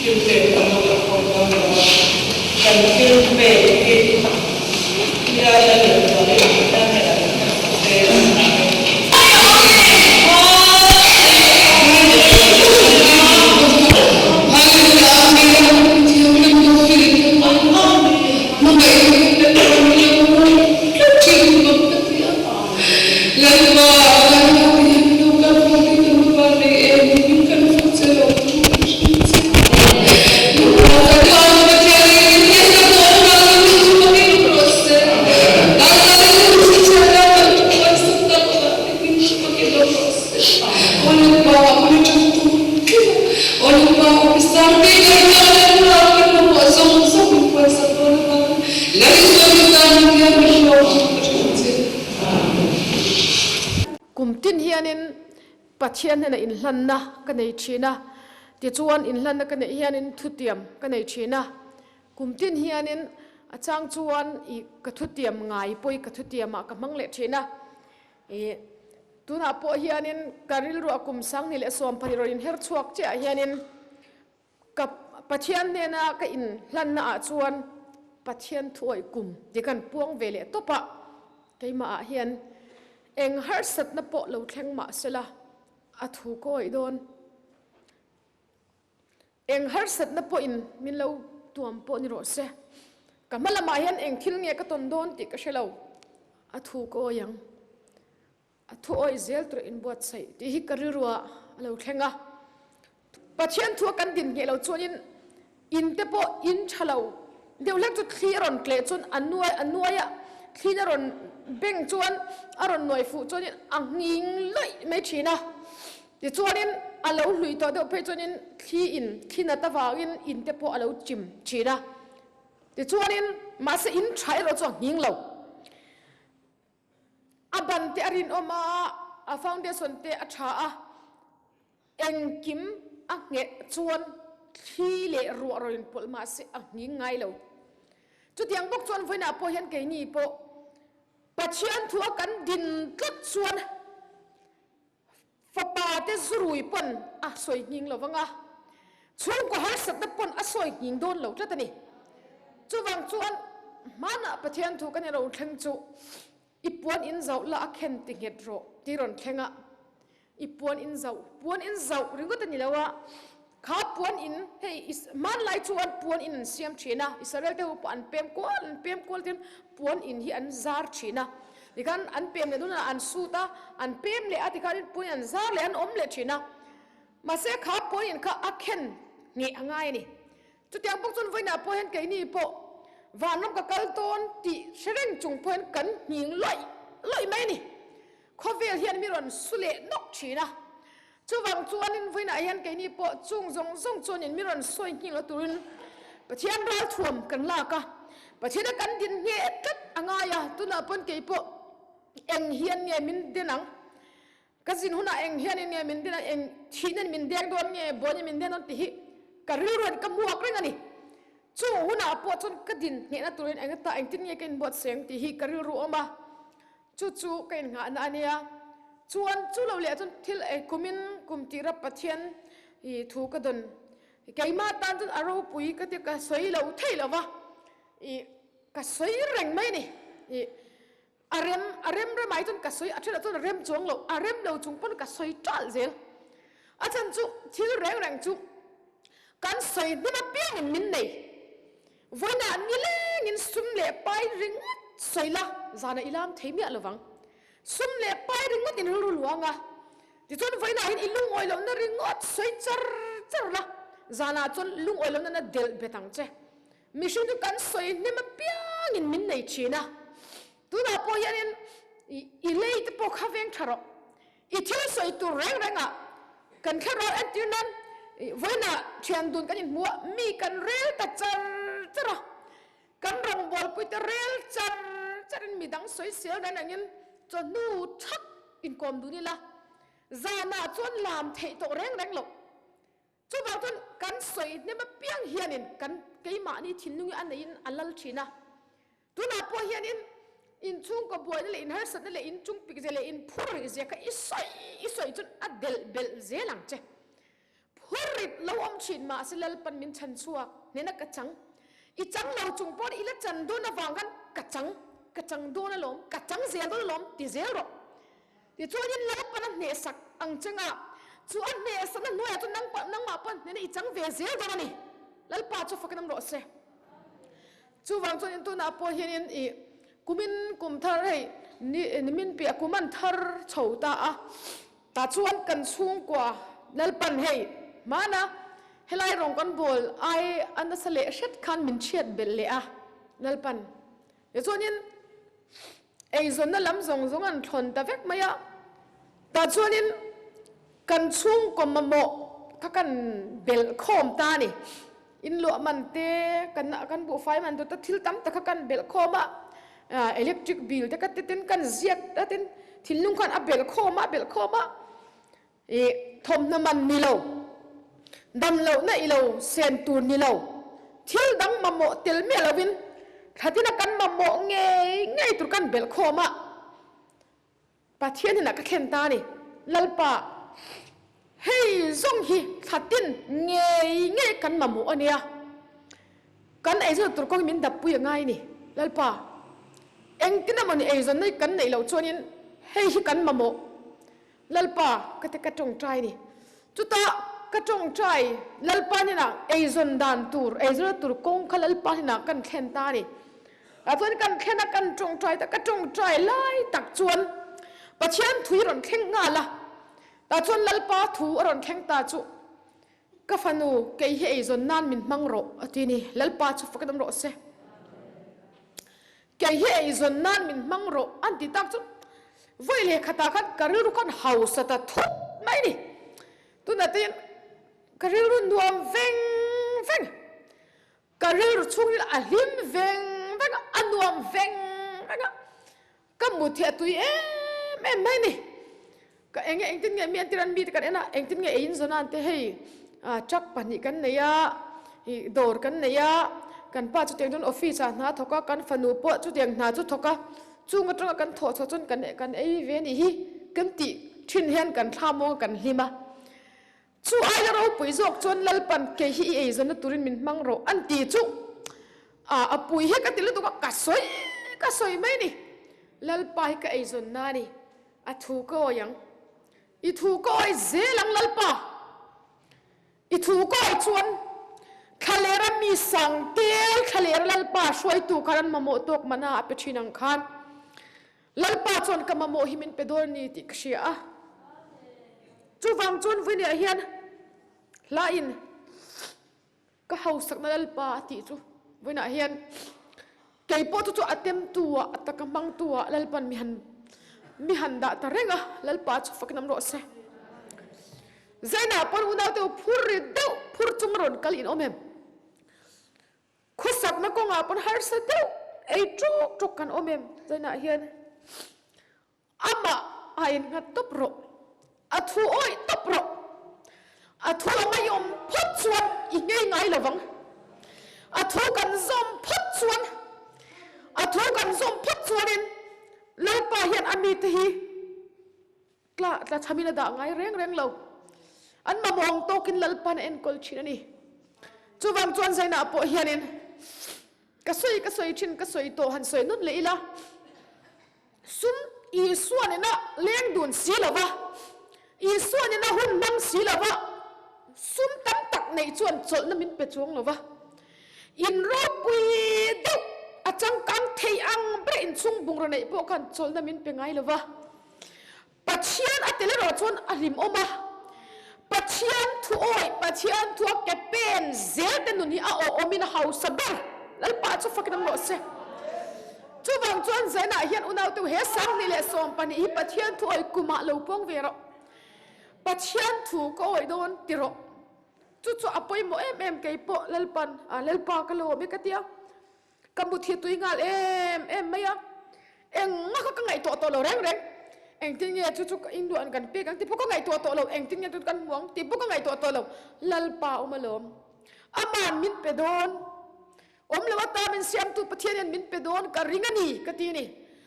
Thilpek kan lo la khawm dawn lo a, kan thilpek hi Ila Lallianzuali Pathian hnenah min hlan sak se a ni ang e. Kum tin hianin Pathian hnena inhlanna ka nei thin a, tichuan inhlanna ka neih hianin thutiam ka nei thin a. Kum tin hianin a chang chuan ih ka thutiam ngai pawh hi ka thutiamah ka hmang leh thin a. Ih tunah pawh hianin ka rilruah kum 2020 rawn inher chhuak chiah hianin Ka Pathian hnena ka inhlanna ah chuan Pathian thuawih kum ti kan puang ve leh tawp a, keimah ah hian eng harsatna pawh lo thleng mah sela a thu ka awih dawn. Eng harsatna pawhin min lo tuam pawh ni rawh se, ka hma lamah hian eng thil nge ka tawn dawn tih ka hre lo, a thu ka awih ang. A thu awih zel tur inbuatsaih tih hi ka rilruah a lo thleng a. Pathian thua kan din ngheh lo chuanin in te pawh in tha lo deuh hlek chu thli a rawn tleh chuan a nuai a nuai a, thliin a rawn beng chuan a rawn nuai fuh chuanin a nghing lawih mai thin a. Tichuanin a lo hlui tawh deuh phei chuanin thli in thli nat avangin in te pawh a lo chim thin a. Tichuanin mahse in tha erawh chu a nghing lo. A ban te a rinawm a, a foundation te a tha a, engkim a ngheh chuan thli leh ruah rawn inpawlh mah se a nghing ngai lo. Chutiang bawk chuan vawiinah pawh hian keini pawh Pathian thua kan din tlat chuan Fapa te zurui pawn a sawi nghing lo vang a, chhungkaw harsatna pawn a sawi nghing dawn lo tlat a ni. Chuvang chuan hmanah Pathian thu kan ilo thleng chu i puan in zauh la a khen ti nghet rawh tih rawn thleng a, i puan in zauh, puan in zauh ringawt a ni lo a, kha puan in hei hmanlai chuan puan in an siam thin a, Israel te ho pawh an pem kual an pem kual tin puan in hi an zar thin a. Tikhan an pem leh dunah an sut a, an pem leh a tikhanin puanin an zar leh an awm leh thin a. Mahse kha puanin kha a khen ngheh a ngai a ni. Chutiang bawk chuan vawiinah pawh hian keini pawh vanram ka kal dawn tih hre reng chung pawh hian kan nghing lawih lawih mai a ni. Khawvel hian mi rawn su leh nawk thin a. Chuvang chuanin vawiinah hian keini pawh chung zawng zawng chuanin mi rawn sawi nghing lo turin Pathian ralthuam kan lak a, Pathiana kan din ngheh tlat a ngai a, tunah pawn kei pawh eng hian nge min den ang, ka zin hunah eng hianin nge min den ang, eng thihna min deng dawn nge, buaina min den dawn tih hi ka rilruin ka hmuak reng a ni. Chung hunah pawh chuan ka din nghehna turin eng ata engtin nge ka inbuatsaih ang tih hi ka rilru awm a. Chu chu ka innghahna a nia. Chuan chu lo leh chuan thil ei kumin kum tira Pathian i thu ka dawn. Keimah tan chuan a ropui ka ti ka sawi lo thei lo va, i ka sawi reng mai a ni. I a rem a rem remah hi chuan ka sawi a thelah chuan a rem chuang lo, a rem lo chung pawn ka sawi ṭalh zel. A chhan chu thil reng reng chu kan sawi hnem apiangin min nei. Vawiinah nilengin sum leh pai ringawt sawi la, zanah i lam thei miah lovang. Sum leh pai ringawt in rilru luang a, tichuan vawiinah hian i lungawi lohna ringawt sawi char char la, zanah chuan lungawi lohna na delh bet ang che. Mihring chu kan sawi hnem apiangin min nei thin a, tunah pawh hianin i lei te pawh kha veng tha rawh. I thil sawi tur reng rengah kan thlarau entir nan vawiinah thian dun kan inhmu a, mi kan rel ta char char a, kan rawngbawlpui te rel char charin midang sawisel reng rengin chawhnu thak inkawm dun ila, zanah chuan lam theih tawh reng reng loh. Chuvang chuan kan sawi hnem apiang hianin kan keimahni thinlung hi a neihin a lal thin a. Tunah pawh hianin inchhungkaw buaina leh inharsatna leh inchungpik zia leh inphur rih zia kha i sawi i sawi chuan a delh belh zel ang che. Phur rit lo awm thin mahse Lalpan min chhan chhuak hnena ka chang. I chang lo chung pawn i la chan dawn avang khan ka chang, ka chang dawn alawm, ka chang zel dawn alawm ti zel rawh. Tichuanin Lalpan a hnehsak ang chengah chu a hnehsakna hnuaiah chuan nangpah nangmah pawn hnena i chang ve zel dawn a ni. Lalpa chu fakin awm rawh se. Chuvang chuan intunah pawh hianin i kumin kum thar hei ni nimin piah kum an thar chho ta a, tah chuan kan chhungkua Lalpan hei hmana helai rawng kan bawl ai a nasa leh hret khan min chhiat belh leh a Lalpan. Tichuanin eizawnna lam zawng zawng an thlawn ta vek mai a, tah chuanin kan chhungkaw mamawh kha kan belh khawm ta a ni. In luah man te, kan kan buhfai man tur te thil tam tak kha kan belh khawm a, electric bill te kha te ten kan ziak ta ten thinlung khan a belh khawm a, a belh khawm a. I thawmhnaw man ni lo, dam lohna i lo sen tur ni lo, thil dang mamawh tel miah lovin thlatina kan mamawh ngei ngei tur kan belh khawm a, Pathian inah ka thlen ta a ni. Lalpa, hei zawng hi thlatin ngei ngei kan mamawh a nia, kan eizawn tur kawng hi min dappui a ngai a ni. Lalpa, engtin emaw ni eizawnna hi kan neih loh chuanin hei hi kan mamawh. Lalpa, ka ti ka tawngtai ni. Chutah ka tawngtai Lalpa hnenah eizawn dan tur, eizawnna tur kawng kha Lalpa hnenah kan thlen ta a ni. Tah chuan kan thlen a, kan tawngtai ta, ka tawngtai lai tak chuan Pathian thu hi rawn thleng nghal a. Tah chuan Lalpa thu a rawn thleng ta chu, Ka fanu, kei hi eizawn nan min hmang rawh, a ti ni. Lalpa chu fak dam rawh se. Kei hi eizawn nan min hmang rawh an ti tak chu vawi leh khatah khan ka rilru khan hausa ta thut mai ni. Tunah te hian ka rilru nuam veng veng, ka rilru chhungril a hlim veng veng a, a nuam veng veng a. Ka mut hi a tui em em mai ni. Ka eng nge engtin nge mi an tir an mite kan en a, engtin nge eiin zawn an te hei truck pahnih kan nei a, ih dawr kan nei a, kan pa chutiang chuan office ah hna a thawk a, kan fanu pawh chutiang hna chu thawk a, chung atanga kan thawh chhuah chuan kan kan ei ve a nih hi kan tih thin hian kan thla muang a kan hlim a. Chu aia ropui zawk chuan Lalpan kei hi i eizawnna turin min hmang rawh an ti chu a a pui hi ka ti lutuk a, ka sawi ka sawi mai ni. Lalpa hi ka eizawnna a ni, a thu ka awi ang. I thu ka awi zel ang Lalpa. I thu ka awi chuan thlalera mi sang tel thlalera Lalpa hruaitu khan an mamawh tawk mana a pe thin ang khan Lalpa chuan ka mamawh hi min pe dawn ni tih ka hria a. Chuvang chuan Vawiniah hian hla in ka hausakna Lalpa a tih chu Vawinah hian kei pawh chu chu a temtu ah a taka hmangtu ah Lalpan mi han mi han dah ta reng a, Lalpa chu fakin awm rawh se. Zainah pawn unaute u phur ri deuh phur chung a rawn kal in awm em? Khawsakna kawngah pawn harsa deuh ei ṭawk ṭawk kan awm em? Zainah hian amah a innghat tawp rawh, a thu awih tawp rawh, a thu a ngaihawm phawt chuan i ngei ngai lo vang, a thu kan zawm phawt chuan, a thu kan zawm phawt chuanin Lalpa hian a mite hi Tla tla chhamin a dah ngai reng reng lo. An mamawh ang tawkin Lalpan a enkawl thin a ni. Chuvang chuan Zainah pawh hianin ka sawi ka sawi thin ka sawi tawh han sawi nun leh ila, sum Isua nena leng dun si lova, Isua nena hun hmang si lova, sum tam tak neih chuan chawlhna min pe chuang lova, in ropui deuh a changkang thei ang ber inchhung bungraw neih pawh khan chawlhna min pe ngai lova. Pathian a tel erawh chuan a hlimawm a, Pathian thu awih, Pathian thu a ke pen zel te nun hi a awhawmin a hausa ber. Lalpa chu fakin awm rawh se. Chuvang chuan Zainah hian unaute he 20 12 hi Pathian thu awih kumah lo pawng ve rawh. Pathian thu ka awih dawn ti rawh. Chu chu a pawimawh em em kei pawh Lalpan, Lalpa ka lo awm e ka tia. Ka mut hi tui nghal em em mai a, engmah kha ka ngaihtuah tawh lo reng reng. Engtin nge chu chu induan kan pek ang tih pawh ka ngaihtuah tawh lo, engtin nge chu kan hmu ang tih pawh ka ngaihtuah tawh lo. Lalpa awm alawm, Aman min pe dawn, awm lo ata min siamtu Pathian hian min pe dawn ka ring a ni ka ti a ni.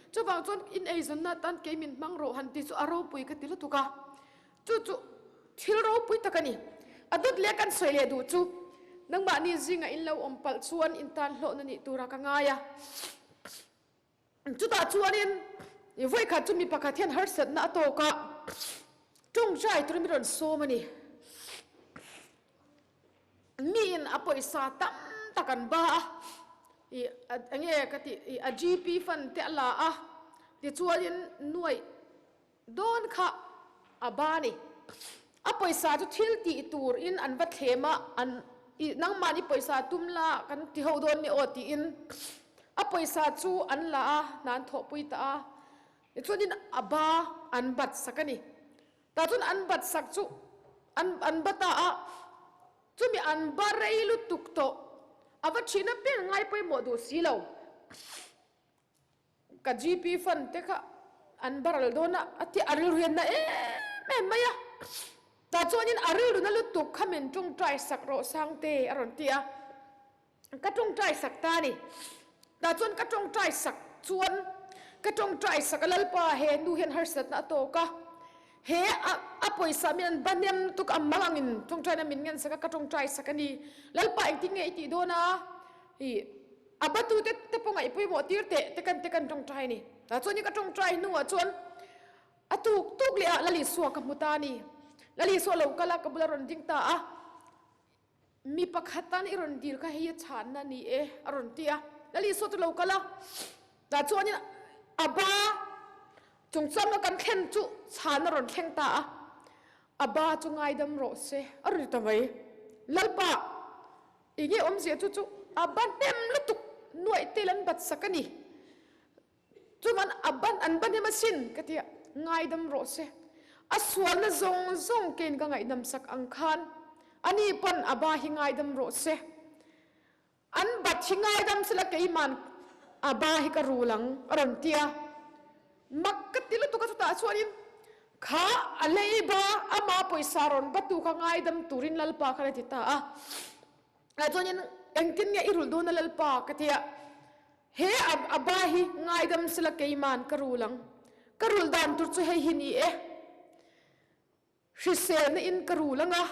Chuvang chuan in eizawnna atan kei min hmang rawh han tih chu a ropui ka ti lutuk a. Chu chu thil ropui tak a ni. A dawt leh kan sawi leh duh chu nangmahni zingah in lo awm palh chuan in tan hlawhna nih tura ka ngai a. Chutah chuanin vawikhat chu mi pakhat hian harsatna a tawk a, tawngtai turin mi rawn sawm a ni. Miin a pawisa tam tak an ba a, ih enge ka tih ih a GP fund te a la a, tichuanin nuaih Dawn kha a ba a ni. A pawisa chu thil tih tur in an va thlem a, an i nangmahni pawisa tum la kan ti ho dawn nia aw tiin a pawisa chu an la a, hna an thawhpui ta a. Tichuanin a ba an bat sak a ni. Tah chuan an bat sak chu an an ba ta a, chumi an ba rei lutuk tawh a va thin apiang ngai pawimawh duh si lo. Ka GP fund te kha an baral dawn a, a ti a rilru hian na em em mai a. Tah chuanin a rilru na lutuk kha min tawngtai sak rawh Sangte a rawn ti a. Ka tawngtai sak ta a ni. Tah chuan ka tawngtai sak chuan ka tawngtai sak a Lalpa he nu hian harsatna a tawk a. He a a pawisa min an ba hnem lutuk a mang angin tawngtaina min ngen sak a ka tawngtai sak a ni. Lalpa engtin nge i tih dawn a? Ih. A batute te pawh ngaih pawimawh tir teh te kan te kan tawngtai a ni. Tah chuan ka tawngtai hnuah chuan a tuk tuk leh ah Lalisua ka hmu ta a ni. Lalisua lo kal a, ka bula rawn ding ta a, Mi pakhat tan i rawn dil kha hei a chhanna a ni e a rawn ti a. Lalisua chu lo kal a, tah chuanin a ba chungchanga kan thlen chu chhanna rawn thleng ta a, a ba chu ngaidam rawh se a rawn ti ta mai. Lalpa! Enge awmzia chu chu a ba hnem lutuk nuaih tel an bat sak a ni. Chuan a ban an ba hnem asin ka ti a, ngaidam rawh se. A sualna zawng zawng kein ka ngaihdam sak ang khan ani pawn a ba hi ngaidam rawh se. An bat hi ngaidam sela keiman a ba hi ka rul ang a rawn ti a. Mak ka ti lutuk a chutah chuanin kha a leiba ama pawisa rawn batu kha ngaidam turin Lalpa khan a ti ta a. Ah chuanin engtin nge i rulh dawn a Lalpa ka ti a, he a ba hi ngaidam sela keiman ka rul ang, ka rulh dan tur chu hei hi ni e. Hriselna in ka rul anga,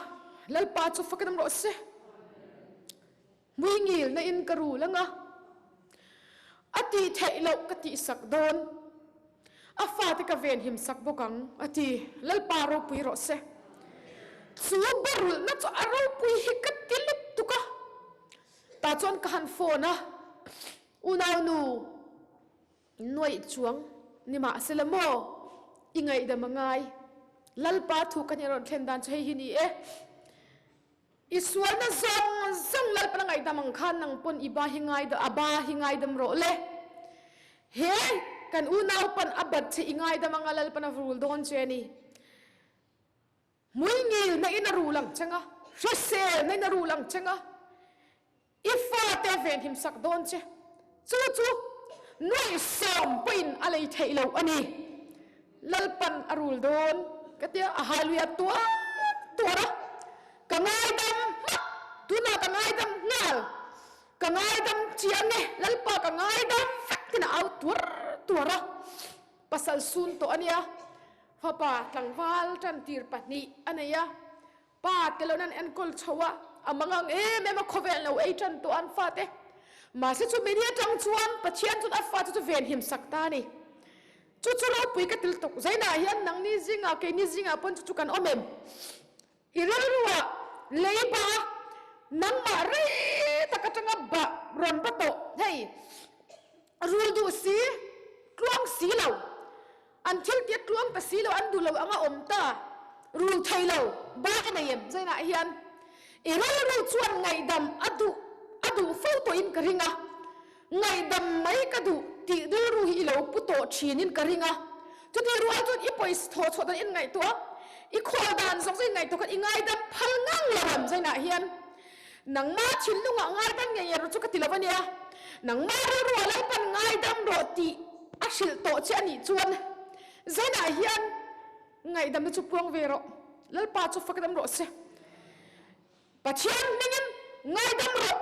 Lalpa chu fakin awm rawh se. Hmuingilna in ka rul anga, a tih theih loh ka tihsak dawn. A fate ka venhim sak bawk ang, a ti. Lalpa ropui rawh se. Chu barulhna chu a ropui hi ka ti lutuk a. Tah chuan ka han phone a, Unaunu, Nuaih chuang ni mahsela maw i ngaihdam a ngai. Lalpa thu ka hnial rawn thlen dan chu hei hi ni e. I sualna zawng zawng Lalpan a ngaihdam ang khan nang pawn i ba hi ngaidam a ba hi ngaidam rawh le. He kan unau pan a bat che i ngaidam anga Lalpan a rul dawn che a ni. Hmuingilna in a rul ang cheng a, hriselna in a rul ang cheng a, i fate a venhim sak dawn che. Chu chu nuaihsawm pawhin a lei theih loh a ni. Lalpan a rul dawn ka tia, a hallelujah tuar tuar a, ka ngaidam hmak, tunah ka ngaidam nghal, ka ngaidam chiang e, Lalpa ka ngaidam vek tiin a au tuar tuar a, pasal sun tawh a nia. Fapa tlangval tantir pahnih a nei a, pa te loin an enkawl chho a, a mangang em em a, khawvel lo ei tan tawh an fate. Mahse chu mini atang chuan Pathian chuan a fate chu venhim sak ta a ni. Chu chu ropui ka til tuk. Zainah hian nangni zingah keini zingah pawn chu chu kan awm em? I rilruah leiba nangmah rei tak atanga bah rawn ba tawh hei rul duh si, tluang si lo, an thil tia tluang ta si lo, an duh lo anga awm ta, rul thei lo, ba i nei em? Zainah hian i rilru chuan ngaihdam a duh a duh fo tawhin ka ring a, Ngaihdam mai ka duh tih rilru hi i lo pu tawh thinin ka ring a. Chutih rual chuan i pawisa thawh chhuah dan in ngaihtuah a, i khawl dan zawk zawk in ngaihtuah khan i ngaidam phal ngang lo ang zainah hian nangma thinlungah ngaidam ngei ngei rawh chu ka ti lo a nia. Nangma rilruah Lalpan ngaidam rawh tih a hrilh tawh che a nih chuan zainah hian ngaihdamna chu puang ve rawh. Lalpa chu fakdam rawh se. Pathian hmingin ngaidam rawh,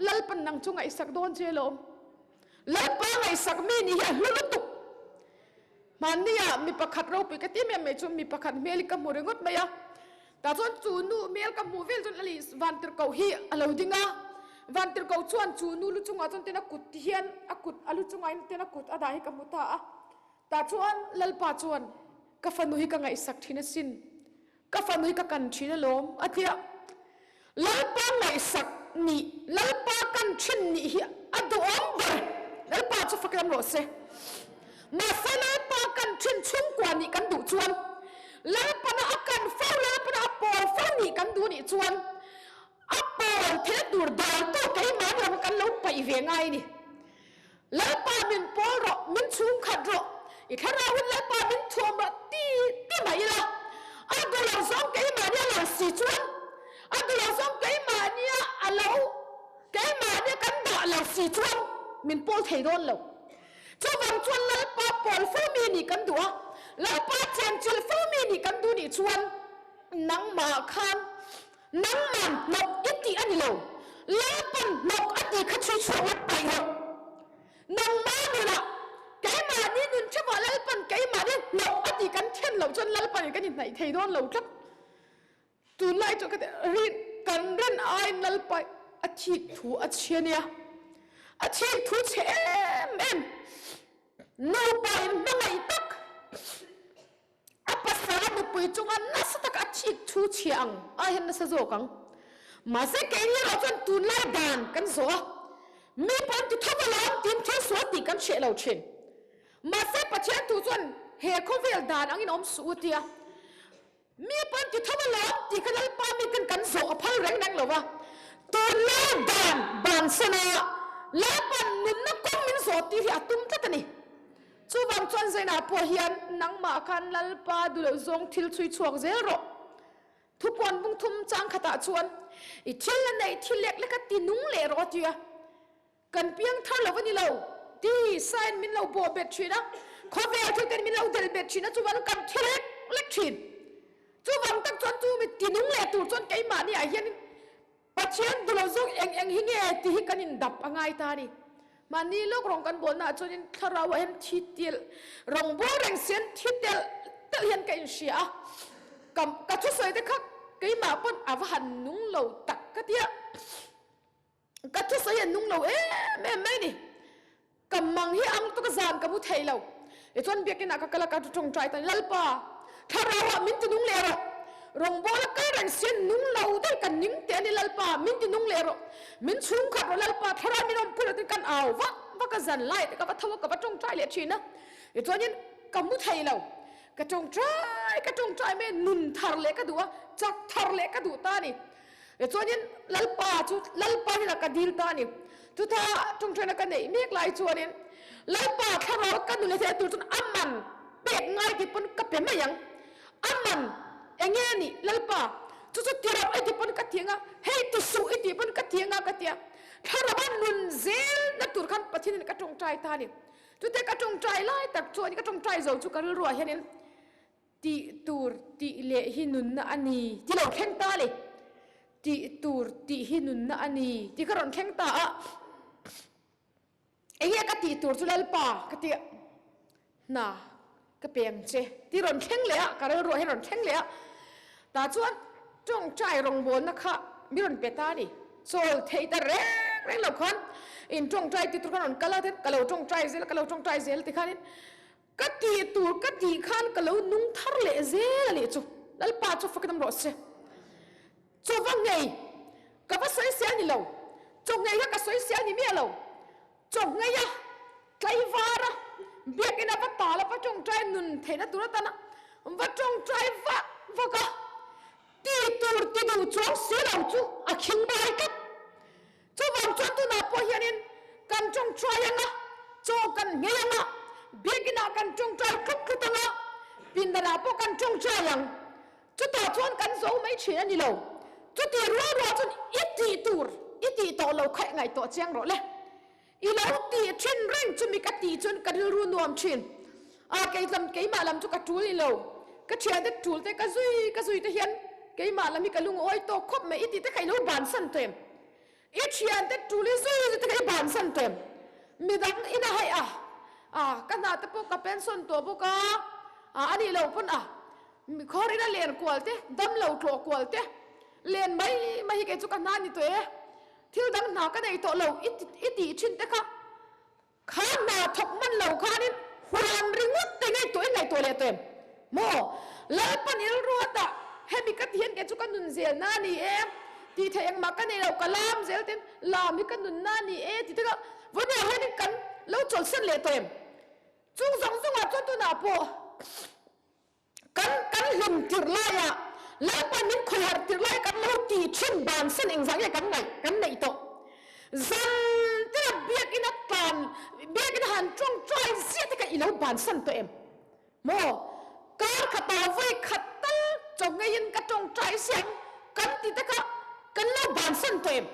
Lalpan nang chu ngaihsak dawn che lawm. Lalpa ngaihsak mi nih hi a hlu lutuk. Hmannia mi pakhat ropui ka ti em em mai chu mi pakhat hmel hi ka hmu ringawt mai a. Tah chuan chu nu hmel ka hmuh vel chuan a lei vantirhkoh hi a lo ding a, vantirhkoh chuan chu nu lu chungah chuan tin a kut ti hian a kut a lu chungah hian tin a kut a dah hi ka hmu ta a. Tah chuan Lalpa chuan ka fanu hi ka ngaihsak thin asin, ka fanu hi ka kan thin alawm a ti a. Lalpa ngaihsak nih, Lalpa kan thin nih hi a duhawm ber. Lalpa chu fak lam rawh se. Mahse Lalpa kan thin chhungkua nih kan duh chuan, Lalpana a kan fo, Lalpana a pawl fo nih kan duh nih chuan, a pawl thil tur dawltu keimah lam kan lo paih ve ngai a ni. Lalpa min pawl rawh, min chhungkhat rawh, i thlarauin Lalpa min thuam rawh ti ti mah ila, a duh lo zawng keimahnia lo si chuan, a duh lo zawng keimahnia a lo, keimahnia kan dah lo si chuan min pawl thei dawn lo. Chuvang chuan Lalpa pawl fo mi nih kan duh a, Lalpa chenchilh fo mi nih kan duh nih chuan nangmah khan Nangman hnawk i tih a ni lo. Lalpan hnawk a tih kha chhui chhuak la paih rawh. Nangmah nunah keimahni nun theuhah Lalpan keimahni hnawk a tih kan then loh chuan Lalpan in kan inhnaih thei dawn lo tlat. Tunlai chu ka ti rin kan rin aiin Lalpa a thik thu a chhia nia. A thik thu chhe em em. Nupa in hmangaih tak. A pasal a nupui chunga nasa taka a thik thu chhia ang ai hian nasa zawk ang. Mahse keini erawh chuan tunlai dan kan zawh a, mi pawh an ti tho alawm tiin thil sual tih kan hreh lo thin. Mahse Pathian thu chuan he khawvel dan angin awm suh u tia mi pawh an ti tho alawm tih kha Lalpa mi ten kan zawh a phal reng reng lo va. Tunlai dan bansan a Lalpa'n nunna kawng min zawh tir hi a tum tlat a ni. Chuvang chuan Zainah pawh hian nangmah khan Lalpa duh loh zawng thil chhui chhuak zel rawh. Thupuan bung thum chang khatah chuan i thil la neih thil lek lek a ti nung leh rawh a ti a. Kan piang thar lo a ni lo ti sain min lo bawh bet thin a, khawvel thil ten min lo del bet thin a, chuvang kan thi lek lek thin. Chuvang tak chuan chu mi ti nung leh tur chuan keimahni ah hian Pathian duh lo zawk eng eng hi nge tih hi kan indap a ngai ta a ni. Mahni lawk rawng kan bawlnaah chuanin thlarauah hian thi telh, rawng bawl reng sian thi telh telh hian ka inhria a. Ka ka thusawi te kha keimah pawn a va han nung lo tak ka ti a. Ka thusawi hi a nung lo em em mai a ni. Ka mang hi ang lutuk a zan ka mu thei lo. Tichuan biakinah ka kal a, ka tawngtai ta, Lalpa, thlarauah min ti nung leh rawh. Rawngbawla kal reng sian nung lo daih ka ning teh a ni Lalpa, min ti nung leh rawh. Min chhungkhat rawh Lalpa, thlarau min awmpui rawh tiin kan au vak vak a, zan lai te ka va tho a, ka va tawngtai leh thin a. Tichuanin ka mu thei lo. Ka tawngtai, ka tawngtai mai a, nun thar leh ka duh a, chak thar leh ka duh ta a ni. Tichuanin Lalpa chu Lalpa hnenah ka dil ta a ni. Chuta tawngtaina ka neih mek lai chuanin Lalpa thlarau ka nun theih tur chuan a man pek ngai tih pawn ka pe mai ang. A man eng nge nih Lalpa chu chu ti rawh i tih pawn ka ti ang a, hei ti suh i tih pawn ka ti ang a ka ti a. Thlarau a nun zelna tur khan Pathianin ka tawngtai ta a ni. Chute ka tawngtai lai tak chuan ka tawngtai zo chu ka rilruah hianin Tih tur tih leh hi nunna a ni ti lo thleng ta le. Tih tur tih hi nunna a ni tih kha rawn thleng ta a. Enge ka tih tur chu Lalpa ka ti a, hna ka pe ang che tih rawn thleng leh a, ka rilruah hian rawn thleng leh a. Tah chuan tawngtai rawngbawlna kha mi rawn pe ta a ni. Chawl theih ta reng reng lo khan in tawngtai ti tur khan rawn kal a, ka lo tawngtai zel a, ka lo tawngtai zel ti khanin Ka tih tur ka tih khan ka lo nung thar leh zel a nih chu. Lalpa chu fakin awm rawh se. Chaw va nghei ka va sawi sia ni lo. Chaw nghei kha ka sawi sia ni miah lo. Chaw nghei a, tlaivar a, biakinn a va tal a, va tawngtai nun theihna tur atana va tawngtai vak vak a, tih tur ti duh chuang si lo chu a khing bai tlat. Chuvang chuan tunah pawh hianin kan tawngtai ang a, chaw kan nghei ang a, biakinah kan tawngtai tlut tlut ang a, pindanah pawh kan tawngtai ang. Chutah chuan kan zo mai thin a ni lo. Chuti rual rual chuan i tih tur i tih tawh lo kha i ngaihtuah chiang rawh le. I lo tih thin reng chumi ka tih chuan ka rilru nuam thin. A kei lam keimah lam chu ka tul ni lo. Ka thiante tul te ka zui ka zui te hian keimah lam hi ka lungawi tawk khawp mai i tih te kha i lo bansan tawh em? I thiante tul i zui zui te kha i bansan tawh em? Midang ina hei a, a ka hna te pawh ka pension tawh bawk a, a anih loh pawn a. Khawr ina len kual te, damlo tlawh kual te, len mai mai hi kei chu ka hna ni tawh e, thil dang hna ka nei tawh lo i i tih thin te kha, kha hna thawk hman lo khanin huan ringawt te ngaihtuah in ngaihtuah leh tawh em? Maw? Lalpan i rilruat a, hemi ka ti hian kei chu ka nun zel na a ni e, tih theih engmah ka nei lo, ka lam zel ten lam hi ka nun na a ni e tih te kha vawiinah hianin kan lo chawlhsan leh tawh em? Chung zawng zawngah chuan tunah pawh kan kan hlum tirh laiah Lalpan min khawihharh tirh lai kan lo tih thin bansan engzah nge kan ngaih kan neih tawh. Zan tela biakina tlan biakina han tawngtai ziah te kha i lo bansan tawh em? Maw? Kar khatah vawi khat tal chaw ngeiin ka tawngtai ziah ang kan ti te kha kan lo bansan tawh em?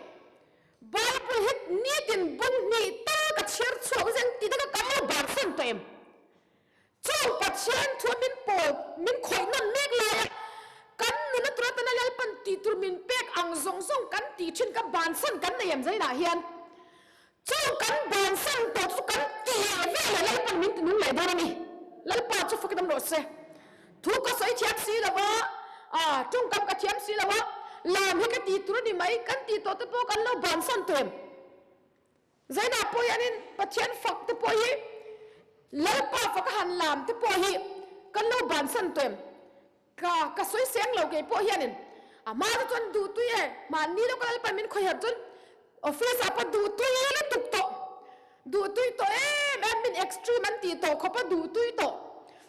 Bible hi nitin bung hnih tal ka chhiar chhuak zeng ti te kha kan lo bansan tawh em? Chung Pathian thu min pawl min khawih nawn mek laia kan nuna tura tana Lalpan tih tur min pek ang zawng zawng kan tih thin ka bansan kan nei em zainah hian chung kan bansan tawh chu kan ti leh vel leh Lalpan min ti nung leh dawn a ni. Lalpa chu fak dam rawh se. Thu ka sawi thiam si lo va, ah tawngkam ka thiam si lo a, lam hi ka tih tur a ni mai kan tih tawh te pawh kan lo bansan tawh em? Zainah pawh hianin Pathian fak te pawh hi Lalpa faka han lam te pawh hi kan lo bansan tawh em? Ka ka sawi seng lo kei pawh hianin a hma te chuan duhtui e, mahni lawka Lalpa min khawiharh chuan office ah pawh duhtui lutuk tawh, duhtui tawh em em min extreme an tih tawh khawp a duhtui tawh,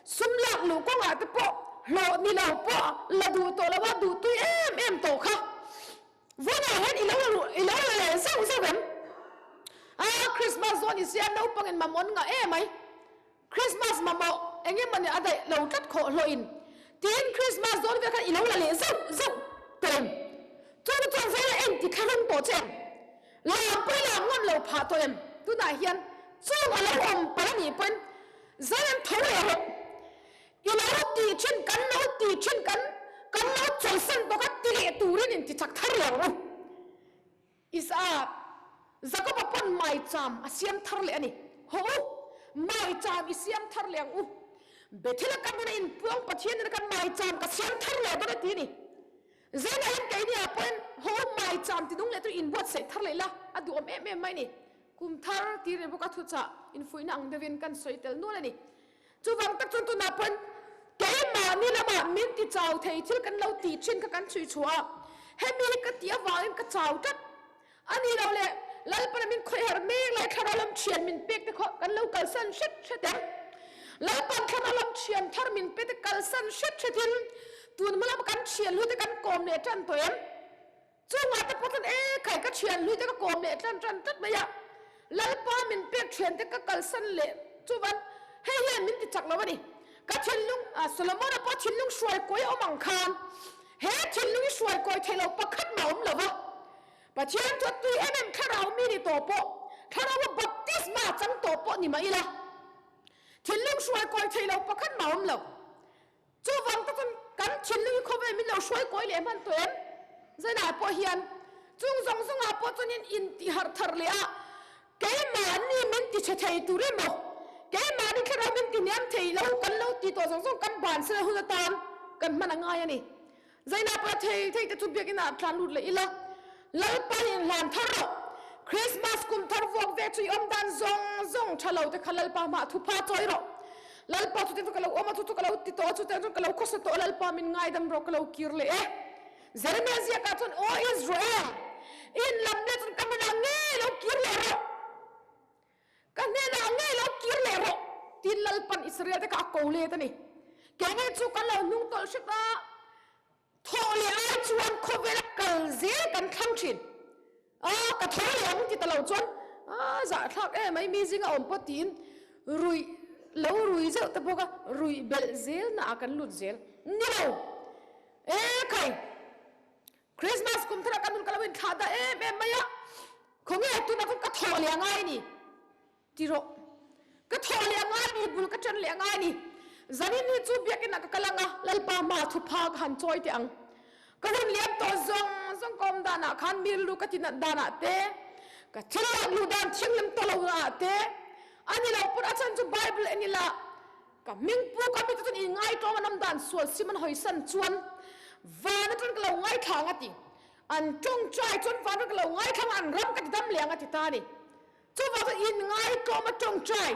sum lak luh kawngah te pawh hlawh ni lo pawh la duh tawh lo a duhtui em em tawh kha. Vawnah hian i lo i lo la leh zauh zauh em? A, Christmas dawn i sia naupangin mamawh an ngah em ai. Christmas mamawh eng emaw nih a daih lo tlat khawh hlawhin tiin Christmas dawn vel khan i lo la leh zauh zauh tawh em? Chuan chuan zela en ti thlahrung tawh che em? Lam pawh i lak ngam lo phah tawh em? Tunah hian chung a lo awm palh a nih pawhin zela tho leh rawh. I lo tih thin kan lo tih thin kan kan lo chawlhsan bawk a ti leh turin in ti chak thar lo ang u. Isaac, Jakob-a pawn maicham a siam thar leh a ni. Haw u, maicham i siam thar leh ang u. Bethel-a kan huna inpuang Pathian ina kan maicham ka siam thar leh dawn a ti a ni. Zainah hian keini ah pawhin haw u maicham ti nung leh tur inbuatsaih thar leh ila a duhawm em em mai a ni. Kum thar ti rih bawk a thuchah infuihna ang deuhin kan sawi tel nual a ni. Chuvang tak chuan tunah pawhin keimahni lamah min ti chau thei thil kan lo tih thin kha kan chhui chhuah a, hemi hi ka tih avangin ka chau tlat a ni lo leh Lalpana min khawih harh mek lai thlarau lam thian min pek te khaw kan lo kalsan hret hret em? Lalpan thlarau lam thian thar min pe te kalsan hret hretin tun hma lama kan thian hlui te kan kawm leh tan tawh em? Chungah te pawh chuan e khai ka thian hlui te ka kawm leh tlan tan tlat mai a, Lalpa min pek thian te ka kalsan leh chuvan hei hian min ti chak lo a ni. Ka thinlung, Solomon-a pawh thinlung hruai kawi a awm ang khan he thinlung hi hruai kawi theih loh pakhat mah a awm lo va. Pathian chu a tui em em thlarau mi ni tawh pawh, thlaraua baptisma chang tawh pawh ni mah ila, thinlung hruai kawi theih loh pakhat mah a awm lo. Chuvang te chuan kan thinlung hi khawvel min lo hruai kawi leh hman tawh em? Zainah pawh hian chung zawng zawngah pawh chuanin intiharh thar leh a, keimahni min ti chhe thei tur emaw, keimahni thlarau min ti hniam thei lo kan lo ti tawh zawng zawng kan bansan hun atan kan hman a ngai a ni. Zainah pawh thei thei te chu biakinah tlan lut leh ila, Lalpa hi inhlan thar rawh. Christmas kum thar vuak ve chu i awm dan zawng zawng tha lo te kha Lalpa hmah thupha chawi rawh. Lalpa chutiang chu ka lo awm a, chu chu ka lo ti tawh a, chutiang chuan ka lo khawsa tawh a, Lalpa min ngaidam rawh ka lo kir leh e. Jeremiah ziakah chuan, Aw Israel, i inlam leh chuan ka hnenah ngei lo kir leh rawh. Ka hnenah ngei lo kir leh rawh tiin Lalpan Israel te kha a ko let a ni. Kei ngei chu kan lo hnung tawlh hret a, thawh leh ai chuan khawvela kal zel kan thlang thin. A, ka tho leh ang ti ta lo chuan a zahthlak em mai mi zinga awm pawh tiin ruih lo rui zeuh te bawk a, ruih belh zel naah kan lut zel. Ni lo, e khai! Christmas kum thar ah ka nun ka lo inthlah dah em em mai a, khawnge tunah chuan ka thawh leh a ngai ni ti rawh. Ka thawh leh a ngai ni, bul ka ṭan leh a ngai ni. Zanin hi chu biakinn ah ka kal ang a, Lalpa hma thupha ka han chawi teh ang. Ka hun liam tawh zawng zawng ka awm danah khan mi rilru ka ti nat danah te, ka thil lak luh dan thianghlim tawh lo ah te, a ni lo pawn a chhan chu Bible en ila. Ka hming pu ka mite chuan in ngaitlawm an awm dan sual sim an hawisan chuan van atang ka lo ngaithla ang a ti. An tawngtai chuan van atang ka lo ngaithla ang a, an ram ka ti dam leh ang a ti ta a ni. Chuvang chuan in ngaitlawm a tawngtai,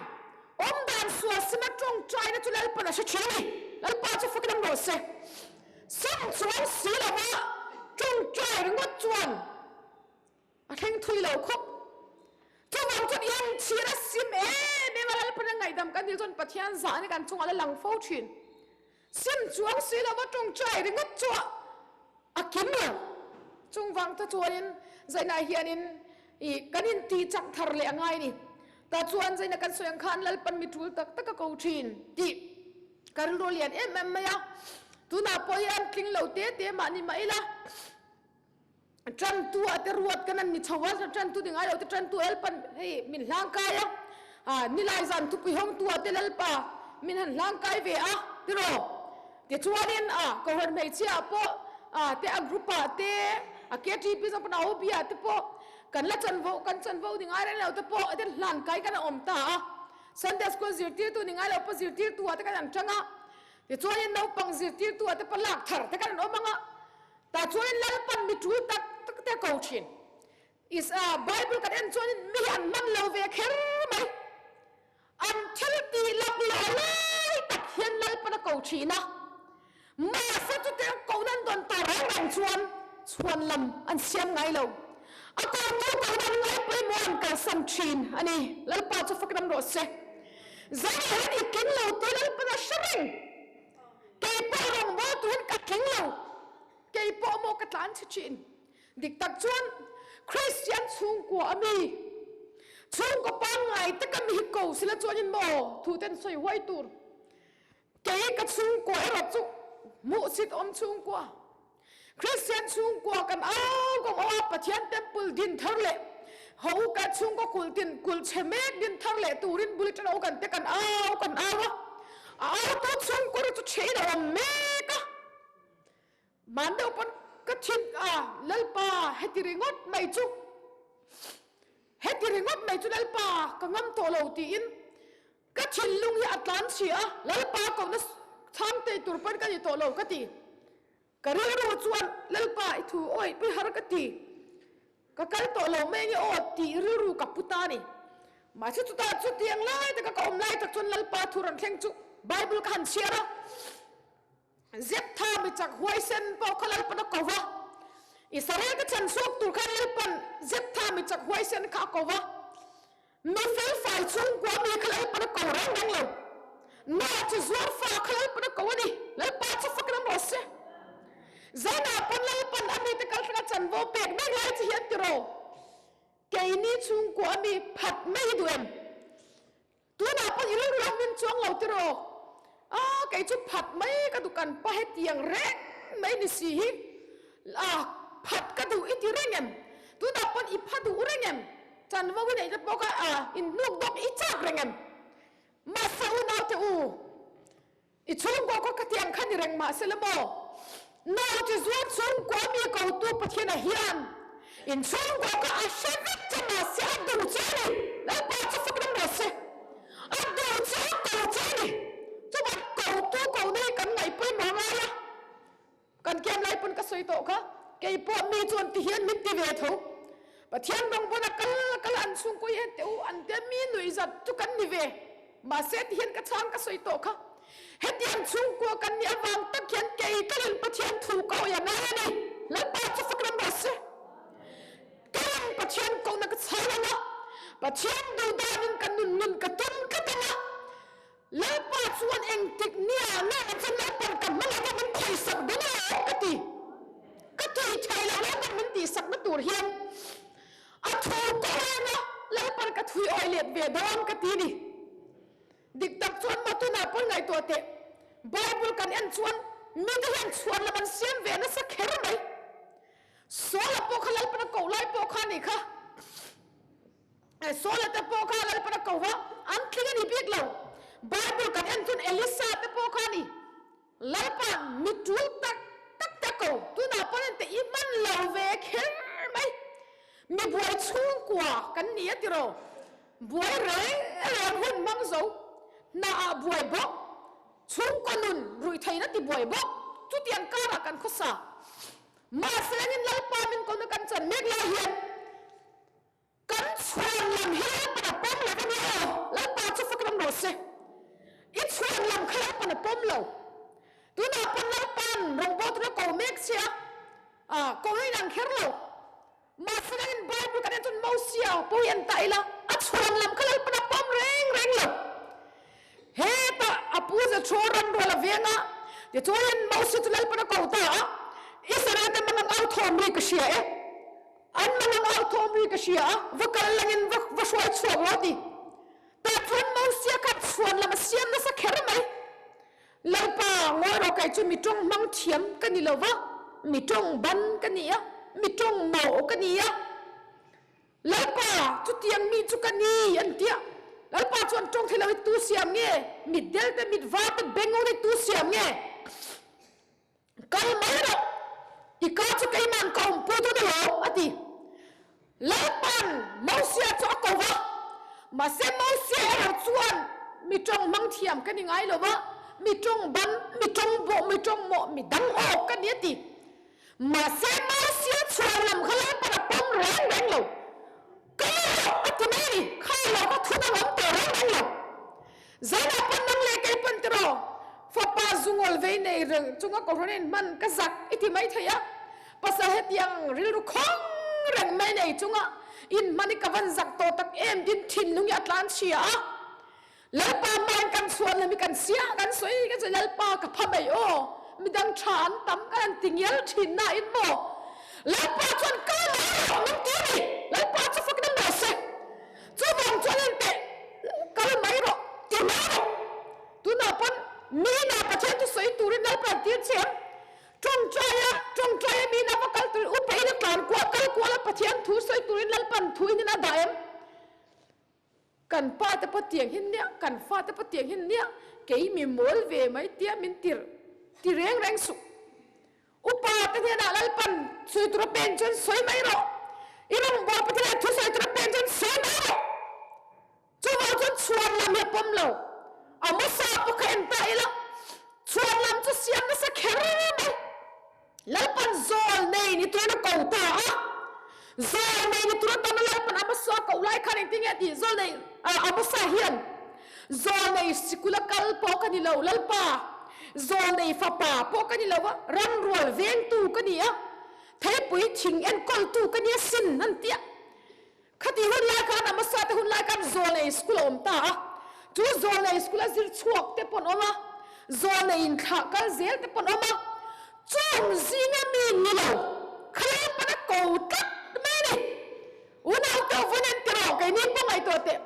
awm dan sual sim a tawngtaina chu Lalpan a hre thin a ni. Lalpa chu fakin awm rawh se. Sam chuang si lova tawngtai ringawt chuan A thleng thui lo khawp. Chuvang chuan i ang chhir a sim em em a, Lalpan a ngaihdam kan dil chuan Pathian zahna kan chungah la lang fo thin. Sim chuang si lova tawngtai ringawt chu a kim lo. Chungvang te chuanin zainah hianin i kan intih chak thar leh a ngai a ni. Tah chuan zaina kan sawi ang khan Lalpan mi tul tak tak a ko thin tih ka rilru a lian em em mai a. Tunah pawh hian tling lo te te mah ni mah ila. Ṭantu ah te ruat kan an ni chho a, ṭantu ni ngai lo te ṭantu Lalpan hei min hlangkai a, ah nilai zan thupui hawngtu ah te Lalpa min han hlangkai ve a tiraw? Tichuanin ah Kohhran hmeichhia ah pawh ah te a group ah te a KTP zawng pawn a OB ah te pawh kan la chanvo kan chanvo ni ngai reng lo te pawh ten hlankai kan a awm ta a, Sunday school zirtirtu ni ngai lo pawh zirtirtu ah te kan an ṭang a, tichuanin naupang zirtirtu ah te pawh lak thar te kan an awm ang a. Tah chuanin Lalpan mi tul tak tak te a ko thin. Is a Bible kan en chuanin mi hi an hman lo ve kher mai. An thil tih lak leh lai tak hian Lalpan a ko thin a. Mahse chutiang kohna an dawn tawh reng reng chuan chhuan lam an siam ngai lo. A kotu kohna an ngai pawimawh an kalsan thin a ni. Lalpa chu fak ram rawh se. Zan ah hian i tling lo tih Lalpan a hre reng. Kei pawh rawngbâwl turin ka tling lo, kei pawh maw ka tlan chhe thin. Dik tak chuan Kristian chhungkua a mi, chhungkaw pangngai taka mi hi ko sila chuanin maw thu ten sawi huai tur. Kei ka chhungkua erawh chu hmuhsit awm chhungkua. Kristian chhungkua kan au kawng awm a, Pathian temple din thar leh ho kan chhungkaw kulh tin kulh chhe mek din thar leh turin bul ṭan ho kan te kan au kan au a, a autu chhungkaw ri chu ṭhehin a awm mek a, man deuh pawn ka thin a, Lalpa heti ringawt mai chu, heti ringawt mai chu Lalpa ka ngam tawh lo tiin Ka thinlung hi a tlan chhi a, Lalpa kohna chhang tei tur pawn ka ni tawh lo ka ti. Ka rilru chuan Lalpa i thu awih pui har ka ti. Ka kal tawh lo mai nge aw tih rilru ka pu ta a ni. Mahse chutah chutiang lai taka ka awm lai tak chuan Lalpa thu rawn thleng chu Bible ka han chhiar a. Zeptha mi chak huaisen pawh kha Lalpan a ko va. Israel te chan chhuak tur khan Lalpan Zeptha mi chak huaisen kha a ko va. Mi felfai chhungkua mi kha Lalpan a ko reng reng lo. Noah chu zuar fa kha Lalpan a ko a ni. Lalpa chu fak ram rawh se. Zanah pawn Lalpan a mite kalthlanga chanvo pek mek lai che hi an ti ro. Keini chhungkua mi phat mai hi duh em? Tunah pawh i rilru ang min chuang lo tiraw? Ah, kei chu phat mai ka duh kan pa hetiang reng mai ni si hi. Ah, phat ka duh i ti reng em? Tunah pawn i pha duh reng em? Chanvo i neih te pawh kha ah inhnuk dawk i chak reng em? Mahse unaute u, I chhungkaw khaw ka tiang kha ni reng mah se la maw? Nau chi zuar chhungkua mi kotu Pathiana hian in chhungkaw kha a hre vek che mah se a duh che a ni. Lalpa chu fak ram rawh se. A duh che a ko che a ni. Chuvan kotu kohna hi kan ngaihpawimawh ngai a. Kan kiam lai pawn ka sawi tawh kha, kei pawh mi chuan ti hian min ti ve tho. Pathian rawngbawna kal kal an chhungkaw hi en teh u, an tia mi nuihzat chu kan ni ve. Mahse ti hian ka chhang ka sawi tawh kha. Hetiang chhungkua kan nih avang tak hian kei kalin Pathian thu ka awih a ngai a ni. Lalpa chu fak ram rawh se. Keiin Pathian kohna ka chhang ang a, Pathian duh danin ka nun nun ka tum tlat ang a. Lalpa chuan engtik nia nge chuan Lalpan ka hmang anga min khawisak dawn a awm ka ti. Ka tih theih loh Lalpan min tihsakna tur hian a thu kawng anga Lalpan ka thui awi let ve dawn ka ti ni. Dik tak chuan maw tunah pawn ngaihtuah teh. Bible kan en chuan mite hian chhuan lam an siam ve nasa kher mai. Saula pawh kha Lalpan a koh lai pawh kha a nih kha. Saula te pawh kha Lalpan a ko va, an tling a ni bik lo. Bible kan en chuan Elisa te pawh kha a ni. Lalpa mi tul tak tak te a ko. Tunah pawh hian te i hman lo ve kher mai. Mi buai chhungkua kan ni a tiraw. Buai reng reng hun hmang zo. Hnaah buai bawk. Chhungkaw nun ruihtheihna tibuai bawk. Chutiang karah kan khawsa. Mahse engin Lalpa min kawlna kan chan mek lai hian kan chhuan lam hi Lalpan a pawm lo a nia aw. Lalpa chu fak ram rawh se. I chhuan lam kha Lalpan a pawm lo. Tunah pawn Lalpa'n rawngbawltu tura ko mek che a, ko in ang kher lo. Mahse kan in Bible kan en chuan Mosia pawh hi en ta ila, a chhuan lam kha Lalpan a pawm reng reng lo. Hetah a pu Jethro ram rual a veng a, tichuan Mosia chu Lalpan a ko ta a, Israel te mangang au thawm ri ka hria e, an mangang au thawm ri ka hria a, va kal langin va va hruai chhuak rawh a ti. Tah chuan Mosia kha chhuan lam a siam nasa kher mai. Lalpa, ngawi rawh kei chu mi tawng hmang thiam ka ni lo va, mi tawng ban ka ni a, mi tawng mawh ka ni a. Lalpa, chutiang mi chu ka ni, an ti a. Lalpa chuan tawng thei lo hi tu siam nge? Mit del te, mit var te, beng u te tu siam nge? Kal mai rawh, i ka chu keima'n ka awmpui dawn alawm, a ti. Lalpa'n Mosia chu a ko va, mahse Mosia erawh chuan mi tawng hmang thiam ka ni ngai lo va, mi tawng ban, mi tawng bawh, mi tawng mawh, mi dang awk ka ni, a ti. Mahse Mosia chhuan lam kha Lalpa'n a pawm reng reng lo. Kal rawh, a ti mai a ni. Kha lo kha thu dang awm tawh reng reng lo. Zanah pawn nang leh kei pawn tiraw, fapa zungawl vei nei reng chunga kohhran in hman ka zak i ti mai thei a, pasal hetiang rilru khawng reng mai nei chunga in hman i ka van zak tawh tak em tin thinlung hi a tlan chhia a, Lalpa hmain kan chhuan lam hi kan sia kan sawi kan sawi Lalpa ka pha mai aw, midang tha an tam kan han ti ngial thin na in maw Lalpa chuan kal mai rawh min ti a ni, Lalpa chu fak na rawh se. Chuvang chuan en teh, kal mai rawh, ti mai rawh. Tunah pawn mina Pathian chu sawi turin Lalpa an tir che ang. Tawngtaia, tawngtaia mina va kal turin upa in a tlan kual, kal kual a Pathian thu sawi turin Lalpan thu in a dah em? Kan pa te pawh tiang hin nia, kan fa te pawh tiang hin nia, kei mi mawl ve mai tia min tir, ti reng reng suh. Upa te hnenah Lalpan sawi tura pen chuan sawi mai rawh. I rawngbawlpa te hnenah thu sawi tura pen chuan sawi mai rawh. Chuvang chuan chhuan lam hi a pawm lo. Amosa pawh kha en ta ila, chhuan lam chu siam nasa kher mai. Lalpan zawl nei ni turin a ko ta a. Zawl nei ni tura tana Lalpan Amosa a koh lai khan engtin nge a tih? Zawl nei Amosa hian Zawlnei sikula kal pawh ka ni lo, Lalpa, zawlnei fapa pawh ka ni lo a, ramrual vengtu ka ni a, theipui thing enkawltu ka ni a sin, an ti a. Khati hun lai khan a hmasa te hun lai khan zawlnei school a awm ta a, chu zawlnei school a zir chhuak te pawh an awm a, zawlnei inthlah kal zel te pawh an awm a, chung zinga mi ni lo, khalai pana ko tlat mai a ni. Unau te u vawn en ti rawh, keini pawh ngaihtuah teh.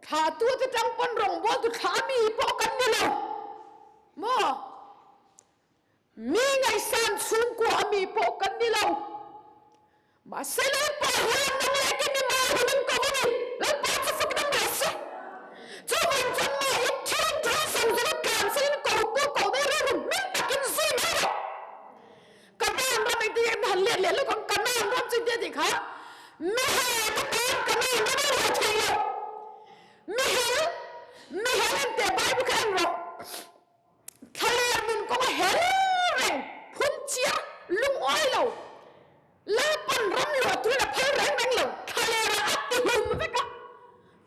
Thlahtu te tang pawn rawngbawltu thlah mi pawh kan ni lo maw? Mi ngaihsan chhungkua a mi pawh kan ni lo. Mahse Lalpa hian nang leh kei mi mal hun an ko a ni. Lalpa chu fak dam rawh se. Chuvang chuan mah i thil ṭul zawng zawng a tlan sain ko tu ko daih rilru hming takin zui mai rawh. Kanaan ram engtin nge han let leh lawk ang? Kanaan ram chu engtin a tih kha? Mihel ka tan Kanaan ram a ruah thei lo. Mihel, Mihel en teh Bible kha en rawh. Thlaler nun kawng a hel reng, phun chiar, lungawi lo. Lalpan ram luah turin a phal reng reng lo. Thlaler ah a ti hlum vek a.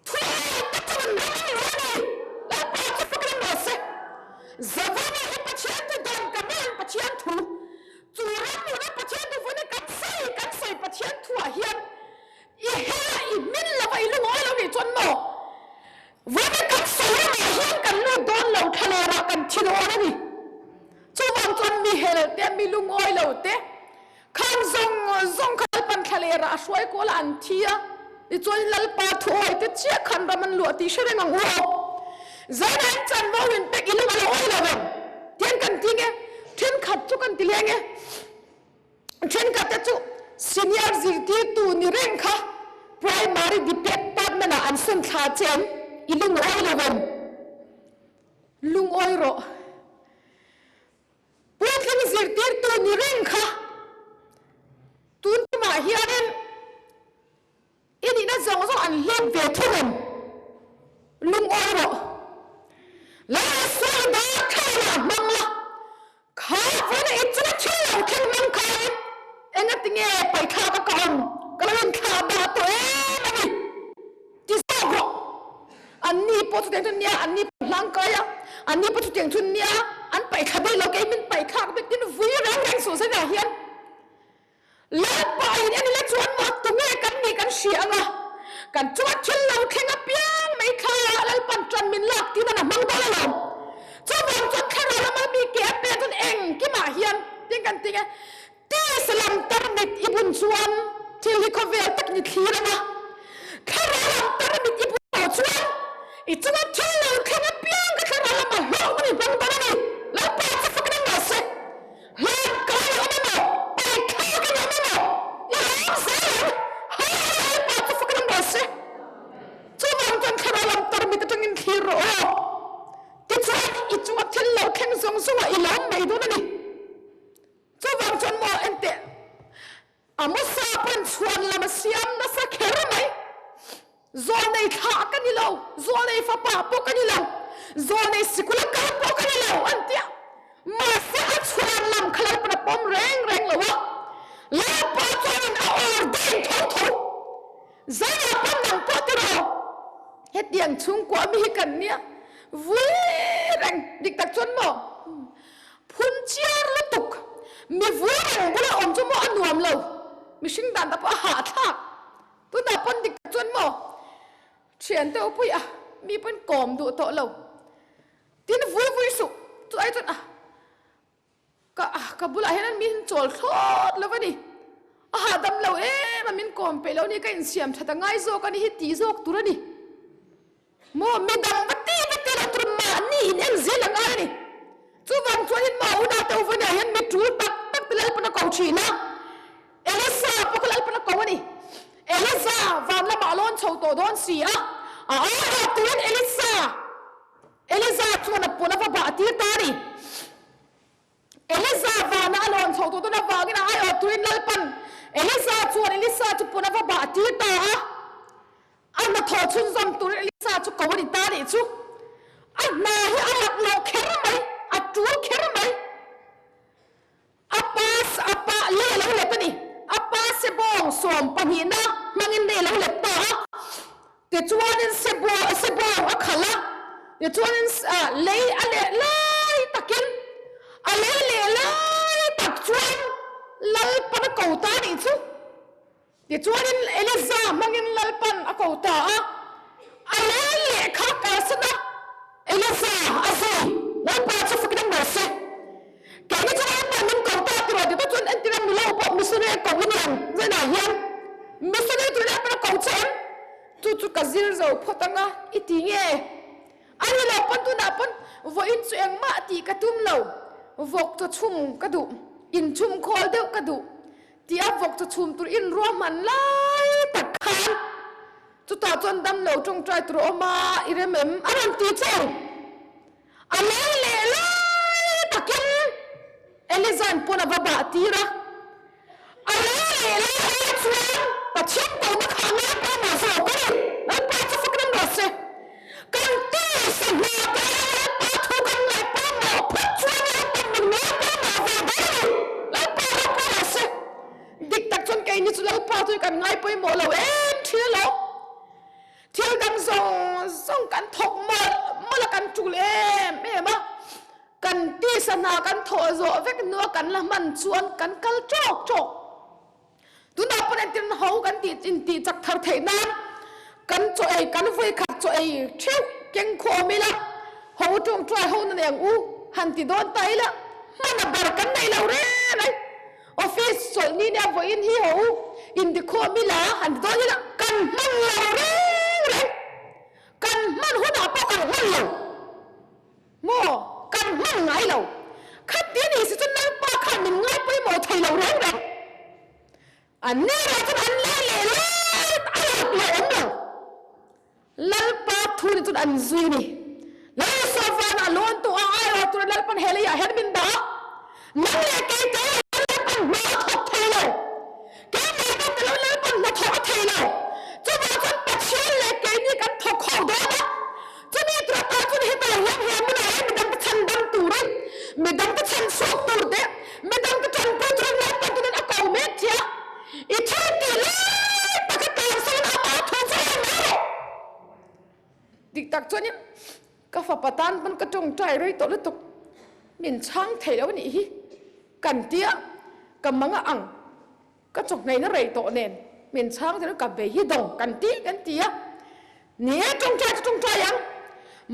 Thuai te chuan ram a luah a ni. Lalpa chu fak ram rawh se. Zavana hi Pathian thu dan ka man Pathian thu. Chu ram luhna Pathian thu vuna kan sawi kan sawi Pathian thuah hian i hela i hmin lova i lungawi lo nih chuan maw vuna kan sawi ramah hian kan lut dawn lo thlalerah kan thi dawn a ni. Chuvang chuan mi hel te mi lungawi lo te Khang zawng zawng kha Lalpan thlalerah a hruai kual a, an thi a, tichuan Lalpa thuawi te chiah khan ram an luah tih hre reng ang u aw. Zanah in chanvo in pek i lung a lo awi lo vang tiang kan ti nge, thenkhat chu kan ti leng e, thenkhat te chu senior zirtirtu ni reng kha primary department ah an sawn thla che ang, i lung a awi lo vang, lungawi rawh. Puitling zirtirtu ni reng kha tun tumah hianin i nihna zawng zawng an hlep ve thung em? Lungawi rawh. Lal Isua i dar thei lo. Engatinge paithlak a ka awm? Ka lo inthlah dah tawh em a ni. Ti zawk rawh. Anni pawh chutiang chu nia, anni pawh hlang kai a, anni pawh chutiang chu nia, an paihthla daih lo, kei min paihthlak bik tin vui reng reng suh zet ah hian Lalpa in en ila chuan maw tunge kan nih kan hria ang a, kan chunga thil lo thleng apiang mai thla ah Lalpan ṭan min lak tiin an a hmang dawn alawm. Chuvang chuan thlarau lama mi ke a pek chuan engkimah hian tin kan ti nge Tisa lam tarmit i bun chuan thil hi khawvel takin i thlir ang a, thlarau lam tarmit i bun loh chuan i chunga thil lo thleng apiang ka thlarau lamah hlawhna mi hmang dawn a ni. Lalpa chu fakin awm rawh se. Hlawm ka i awm emaw, paithlak i awm emaw, i ram zel ang. Hallelujah Lalpa chu fakin awm rawh se. Chuvang chuan thlarau lam tarmit atangin thlir rawh aw. Tichuan i chunga thil lo thleng zawng zawngah i lawm mai dawn a ni. Chuvang chuan maw enteh, Amosa pawn chhuan lam a siam nasa kher mai. Zawlnei thlah ka ni lo, zawlnei fapa pawh ka ni lo, zawlnei sikul a kal pawh ka ni lo an ti a. Mahse a chhuan lam kha Lalpan a pawm reng reng lo a, Lalpa chuanin a ordain tho tho. Zaiah pawn nang pawh tiraw, hetiang chhungkua mi hi kan nia, vui reng dik tak chuan maw? Phun chiar lutuk, mi vui reng bula awm chu maw a nuam lo, mihring dan ta pawh a hahthlak. Tunah pawn dik tak chuan maw thian te upui a, mi pawn kawm duh tawh lo. Tin vui vui suh, chu ai chuan a ka ka bulah hian an mi hin chawl thlawt lo a ni. A hahdam lo em a, min kawm peih lo a ni, ka insiam that a ngai zawk a ni hi tih zawk tur a ni. Maw mi dang va ti va ti lo tur mahni in en zel a ngai a ni. Chuvang chuanin maw unau te uvania hian mi tul tak tak te Lalpan a ko thin a, Elisa pawh kha Lalpan a ko a ni. Elisa van lamah a lawn chho tawh dawn si a, a ai ah turin Elisa, Elisa chuan a pawn a va bah tir ta a ni. Elisa vana a lawn chho tawh dawn avangin a aiawh turin Lalpan Elisa chuan Elisa chu pawn a va bah tir ta a. A hnathawh chhunzawm turin Elisa chu ko a ni ta nih chu. A hna hi a lak loh kher mai, a tul kher mai. A pa a pa lei a lo let a ni. A pa sebawng sawm pahnihna hmangin lei a lo let ta a. Tichuanin sebawng sebawng a khalh a, tichuanin lei a leh lai takin a lei leh lai tak chuan Lalpan a ko ta nih chu. Tichuanin Elija hmangin Lalpan a ko ta a, a lei lehkha kalsan a, Elija a zui, Lalpa chu fakin awm rawh se. Keini chu Lalpan min ko ta ti rawh tih chuan entir a milo pawh missionary ko i niang zenah hian missionary tur Lalpan a ko che em? Chu chu ka zir zo phawt anga i ti nge? A ni lo pawn tunah pawn vawiin chu engmah tih ka tum lo, vawk chaw chhum ka duh, inchhum khawl deuh ka duh. Tia vawk chu chhum tur in ruahman lai tak khan chutah chuan damlo tawngtai tur a awm a, i rem em? A rawn ti che u. A lei leh lai takin Eliza'n pawn a va bah tir a. A lei leh lai erawh chuan Pathian kohna kha a ngai pawimawh zawk a ni. Lalpa chu fak reng rawh se. Kan tisa hna te Lalpa thu kan ngaih pawimawh phawt chuan Lalpan min ngaih pawimawh ve dawn a ni. Lalpa ropui rawh se. Dik tak chuan keini chu Lalpa chu kan ngai pawimawh lo em thin alawm. Thil dang zawng zawng kan thawk mawlh mawlh a kan tul em em a. Kan tisa hna kan thawh zawh vek hnua kan la hman chuan kan kal tawk tawk. Tunah pawn entirna ho kan tih intih chak thar theih nan kan chaw ei kan vawi khat chaw ei theuh keng khawm ila ho tawngtai ho na nei ang u han ti dawn ta ila hman a bar kan nei lo reng mai. Office chawlh ni nia vawiin hi ho inti khawm ila han ti dawn ila kan hman lo reng reng kan hman hunah pawh kan hman lo. Maw? Kan hman ngai lo. Khati a nih si chuan Lalpa khan min ngai pawimawh thei lo reng reng. An ni erawh chuan an lei leh lai a lak leh awm lo. Lalpa thu ni chuan an zui a ni. Lal Isua vana a lawn tawh a, aiawh tura Lalpan he leiah hian min dah a. Nang leh kei te erawh chuan Lalpan hna a thawk thei lo. Keimah pawh ka lo Lalpan hnathawh a thei lo. Chuvang chuan Pathian leh keini kan thawk ho dawn a. Chumi tura ta chuan hetah hian he hmunah hian midangte chhan dam turin, midangte chhan chhuak tur te, midangte tanpui turin Lalpan tunin a ko mek che a. tak chuanin ka fapa tan pawn ka tawngtai rei tawh lutuk, min chhang thei lo anih hi kan tia ka mang a ang. Ka chawhngheina rei tawh nen min chhang zel ka bei hi dawng kan ti kan ti a, ni e tawngtai chu tawngtai ang,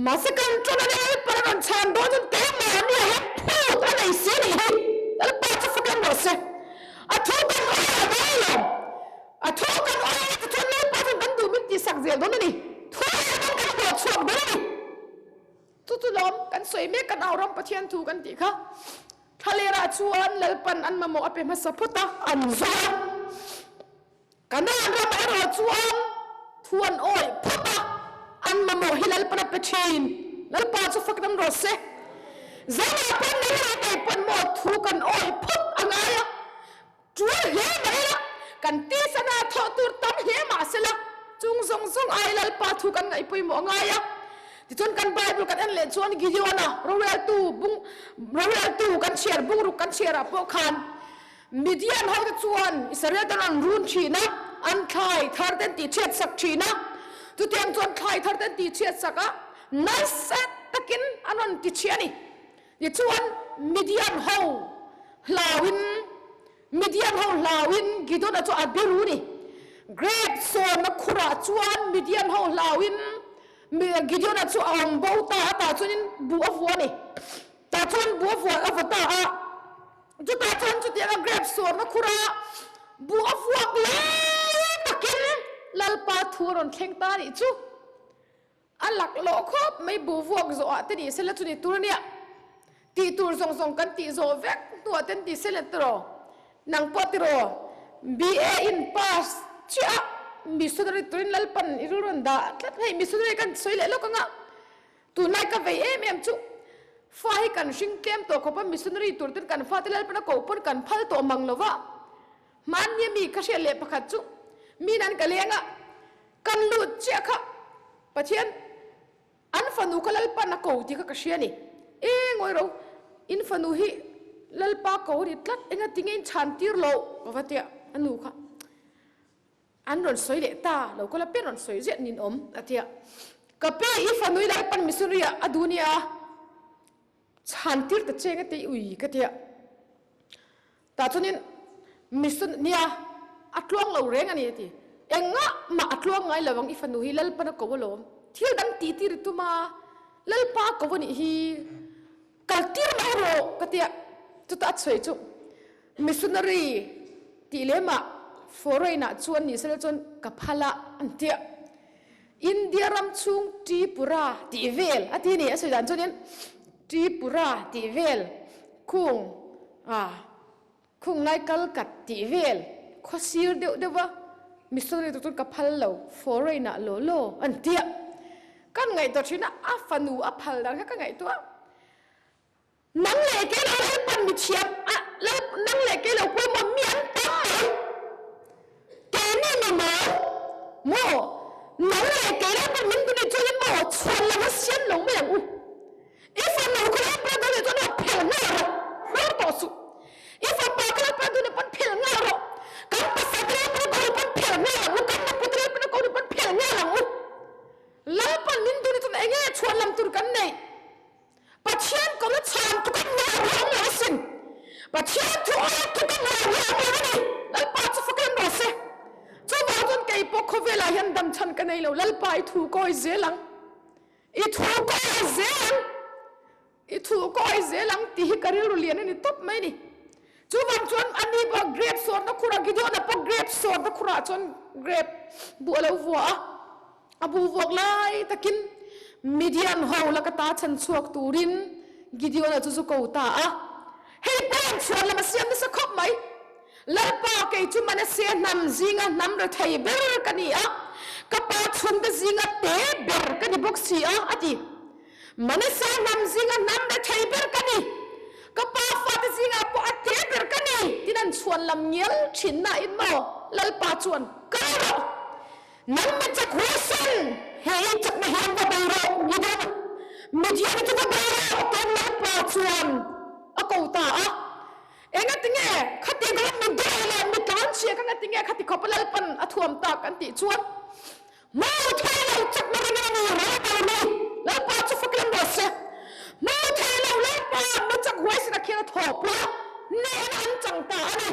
mahse kan tawn a Lalpa a rawn chhan dawn chuan keimah nia hian phut a nei si a nih hi, Lalpa chu fak em rawh se, a thu kan awi a dawn alawm, a thu kan awi a tichuan Lalpa chuan kan duh min tihsak zel dawn a ni, thu erawh kan kan hlawh chhuak dawn a ni. Chu chu lawm kan sawi mek kan au ram Pathian thu kan tih kha. Thlalerah chuan Lalpan an mamawh a pe hmasa phawt a, an zawh a. Kanaan ramah erawh chuan thu an awih phawt a, an mamawh hi Lalpan a pe thin. Lalpa chu fak dam rawh se. Zanah pawn nang leh kei pawn maw thu kan awih phawt a ngai a. Tul hle mah ila, kan tisana thawh tur tam hle mah sela, chung zawng zawng ai Lalpa thu kan ngaih pawimawh a ngai a. Tichuan kan Bible kan en leh chuan Gideon-a roreltu bung roreltu kan chhiar bungruk kan chhiarah pawh khan Midian hote chuan Israel ten an run thin a, an thlai thar ten tihchhiat sak thin a. Chutiang chuan thlai thar ten tihchhiat sak a, nasa takin an rawn tichhia a ni. Tichuan, Midian ho hlauin, Midian ho hlauin Gideon-a chu a biru ni. Grape sawnna khurah chuan Midian ho hlauin Gideon-a chu a awm bo ta a, tah chuanin buh a vua a ni. Tah chuan buh a vua a vaw ta a. Chutah chuan chutianga grape sawnna khura buh a vuak lai takin Lalpa thu a rawn thleng ta a nih chu. A laklawh khawp mai bu vuak zawhah te ni sela chu ni tur ania. Tih tur zawng zawng kan tih zawh vek hnuah te an ti sela tiraw? Nang pawh tiraw? BA in pass chiah a missionary turin Lalpan i rilru an dah tlat hei missionary kan sawi leh lawk anga tunlai ka vei em em chu fa hi kan hring tlem tawh khawp a missionary tur ten kan fate Lalpan a koh pawn kan phal tawh mang lova hmanni ami ka hriat leh pakhat chu min an ka leng a Kan lut chiah kha Pathian an fanu kha Lalpan a ko tih kha ka hria a ni. E ngawi ro, in fanu hi Lalpa ko ri tlat enga tinge in chhan tir lo ka va tia a nu kha an rawn sawi leh ta lo ka la pen rawn sawi ziah nin awm a tia. Ka pe i fanu hi Lalpan missionary ah a duh nia chhan tir ta che nga te i ui ka tia. Tah chuanin mission nia a tluang lo reng a ni a ti. Engah mah a tluang ngai lo ang i fanu hi Lalpan a ko alawm. Thil dang tih tir i tum a, Lalpa a ko a nih hi kal tir mai rawh ka tia. Chutah a chhuai chu missionary tih lemah foreign ah chuan ni sela chuan ka phal a an tia. India ram chhung Tripura tih vel a ti a ni a sawi dan chuanin Tripura tih vel khung A, khung lai kal kat tih vel khaw sir deuh deuh va, missionary tu chuan ka phal lo, foreign ah law law an tia. Kan ngaihtuah thin a, a fanu a phal dan kha ka ngaihtuah. Nang leh kei lo Lalpan mi thiam a, nang leh kei lo pawimawh mi an tam mai. Keini ni maw? Maw? Nang leh kei Lalpan min duh nih chuanin maw chhuan lo a siam lo mai ang u. I fanu kha Lalpa duh nih chuan aw phel nghal rawh, hmar tawh suh. I fapa kha Lalpa duh nih pawn phel nghal rawh. Kan pasal te Lalpa ko nih pawn phel nghal ang u, kan nupui te Lalpa ko nih pawn phel nghal ang u. Lalpan min duh nih chuan enge chhuan lam tur kan neih? Pathian kawng a chhan tluk a nghal ruang lo asin. Pathian thu awk tluk a nghal ruang lo a ni. Lalpa chu fak em rawh se. Chuvang chuan kei pawh khawvelah hian dam chhan ka nei lo. Lalpa i thu kawi zel ang. I thu kawi zel ang. I thu kawi zel ang tih hi ka rilru lian a ni tawp mai ni. Chuvang chuan ani pawh grape sawrna khurah Gideon-a pawh grape sawrna khurah chuan grape buh a lo vua a. A bu vuak lai takin Midian ho laka ta chhan chhuak turin Gideon-a chu zu ko ta a. Hei pawh an chhuan lam a siam nasa khawp mai. Lalpa kei chu Manasseh hnam zinga hnam rethei ber ka ni a, ka pa chhungte zinga te ber ka ni bawk si a, a ti. Manasseh hnam zinga hnam rethei ber ka ni, ka pa fate zingah pawh a te ber ka ni, tin an chhuan lam ngial thin nain maw Lalpa chuan kal rawh. Nangma chak huaisen, he i chakna hian va bei rawh, Gideon, Midian chu va bei rawh, tiin Lalpa chuan a ko ta a. Engatinge khati dawn mi dawi leh mi tlanchhia kha ngatinge khati khawpa Lalpan a thuam tak an tih chuan, Hmu thei lo chakna ringin a ni reng lo ni. Lalpa chu fakin rawh se. Hmuh thei lo Lalpa mi chak huaisen a khian a thawhpui a, hnehna an chang ta a ni.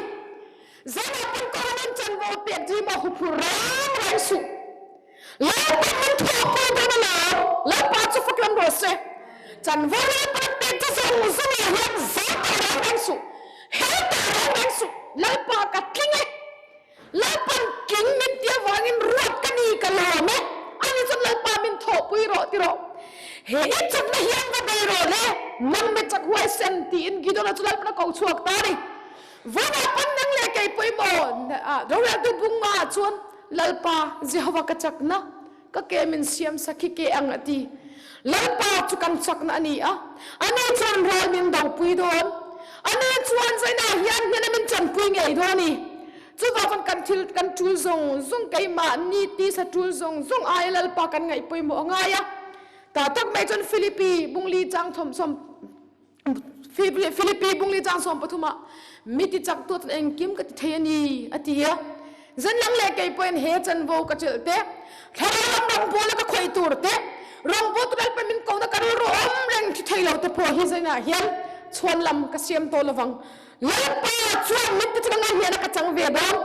Zanah pawn ka rawn chanvo pek chi maw huphur reng reng suh. Lalpa min thawhpui dawn alawm, Lalpa chu fakin rawh se. Chanvo Lalpa pek chu zawng zawngah hian zau ta reng reng suh, hel ta reng reng suh, Lalpa ka tling e. Lalpan tling min ti avangin ruat ka ni ka lawm e, ani chuan Lalpa min thawhpui rawh ti rawh. He i chakna hian va bei rawh le, nang mi chak huaisen tiin Gideon-a chu Lalpan a ko chhuak ta a ni. Vawngah pawn nang leh kei pawimawh roreltu bunga ah chuan Lalpa Jehova ka chakna, ka ke min siam sak hi ke ang a ti. Lalpa chu kan chakna a ni a, ani chuan ral min dopui dawn. Ani chuan zainah hian hnena min chanpui ngei dawn a ni. Chuvang chuan kan thil kan tul zawng zawng keimahni tisa tul zawng zawng aia Lalpa kan ngaih pawimawh a ngai a. Tah tak mai chuan Philippi bungli chang thawmsawm Philippi bungli chang 13 ah mi ti chak tu chuan engkim ka ti thei a ni a ti a. Zenlang leh kei pawhin he chanvo ka chelh te, thlarau lam rawngbawla ka khawih tur te, rawngbawltu Lalpa min kohna ka rilru awm reng thi thei lo te pawh hi zainah hian chhuan lam ka siam tawh lovang. Lalpa chuan min ti chak anga hian a ka chang ve dawn.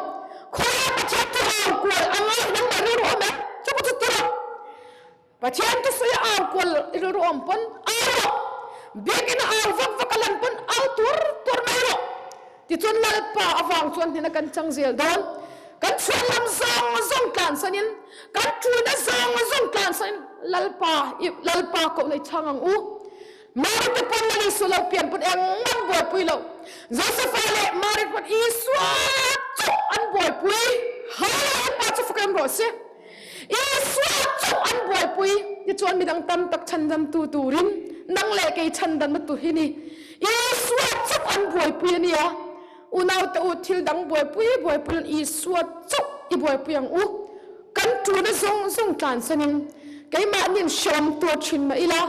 Khawia Pathian thu au kual anga nangmah rilru awm em? Chu pawh chu ti rawh. Pathian thusawi a au kual i rilru awm pawn au rawh, biakinn a au vak vak a lan pawn au tur tur mai rawh. Tichuan Lalpa avang chuan hnena kan chang zel dawn. Kan chhuanlam zawng zawng tlansanin, kan ṭulna zawng zawng tlansanin Lalpa i Lalpa kohna i chhang ang u. Mari te pawn Lal Isua lo pian pawn engmah an buaipui lo. Josepha leh Mari pawn Isua chauh an buaipui. Lalpa chu fak em rawh se. Isua chauh an buaipui tichuan midang tam tak chhandamtu turin nang leh kei chhandamna tu hi ni. Isua chauh an buaipui a nia. Unaute u thil dang buaipui buaipui in Isua chauh i buaipui ang u. Kan tuna zawng zawng tlansanin keimahnin hreawm tur thin mah ila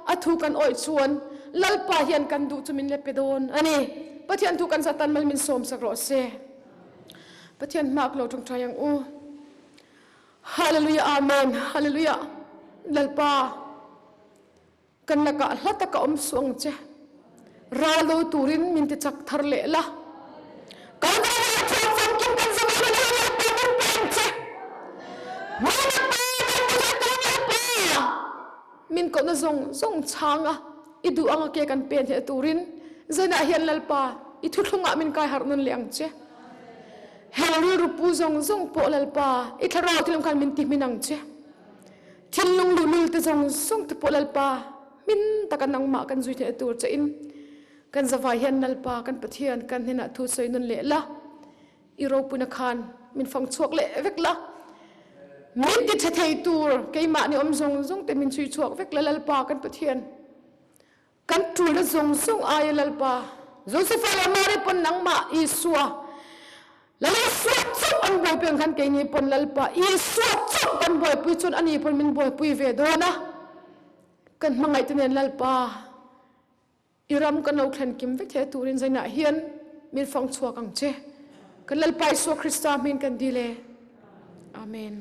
a thu kan awih chuan Lalpa hian kan duh chu min la pe dawn a ni. Pathian thu kan zatan mal min sawmsak rawh se. Pathian hmak lo tawngtai ang u. Hallelujah Amen Hallelujah Lalpa kan lakah hla taka awm suh ang che ral do turin min ti chak thar leh la kan ral chuan famkim kan zam a Lalpa min pe ang che Lalpa kan Lalpa min kohna zawng zawng chhang a i duh anga ke kan pen theih turin zainah hian Lalpa i thuthlungah min kai harh nawn leh ang che. Heng rilru pu zawng zawng pawh Lalpa i thlarau thilawm khan min ti hmin ang che. Thinlung luhlul te zawng zawng te pawh Lalpa hmin taka nangmah kan zui theih tur che in kan zavai hian Lalpa kan Pathian kan hnenah thu sawi nawn leh la. I ropuina khan min fang chhuak leh vek la. Min ti tha thei tur keimahni awm zawng zawng te min chhui chhuak vek la Lalpa kan Pathian. Kan tulna zawng zawng aia Lalpa Josepha leh Mary pawn nangmah Isua Lal Isua chauh an buaipui ang khan keini pawn Lalpa Isua chauh kan buaipui chuan ani pawn min buaipui ve dawn a. Kan hmangaihte nen Lalpa i ram kan lo thlen kim vek thei turin zainah hian min fang chhuak ang che. Kan Lalpa Isua Krista hming kan dil e. Amen.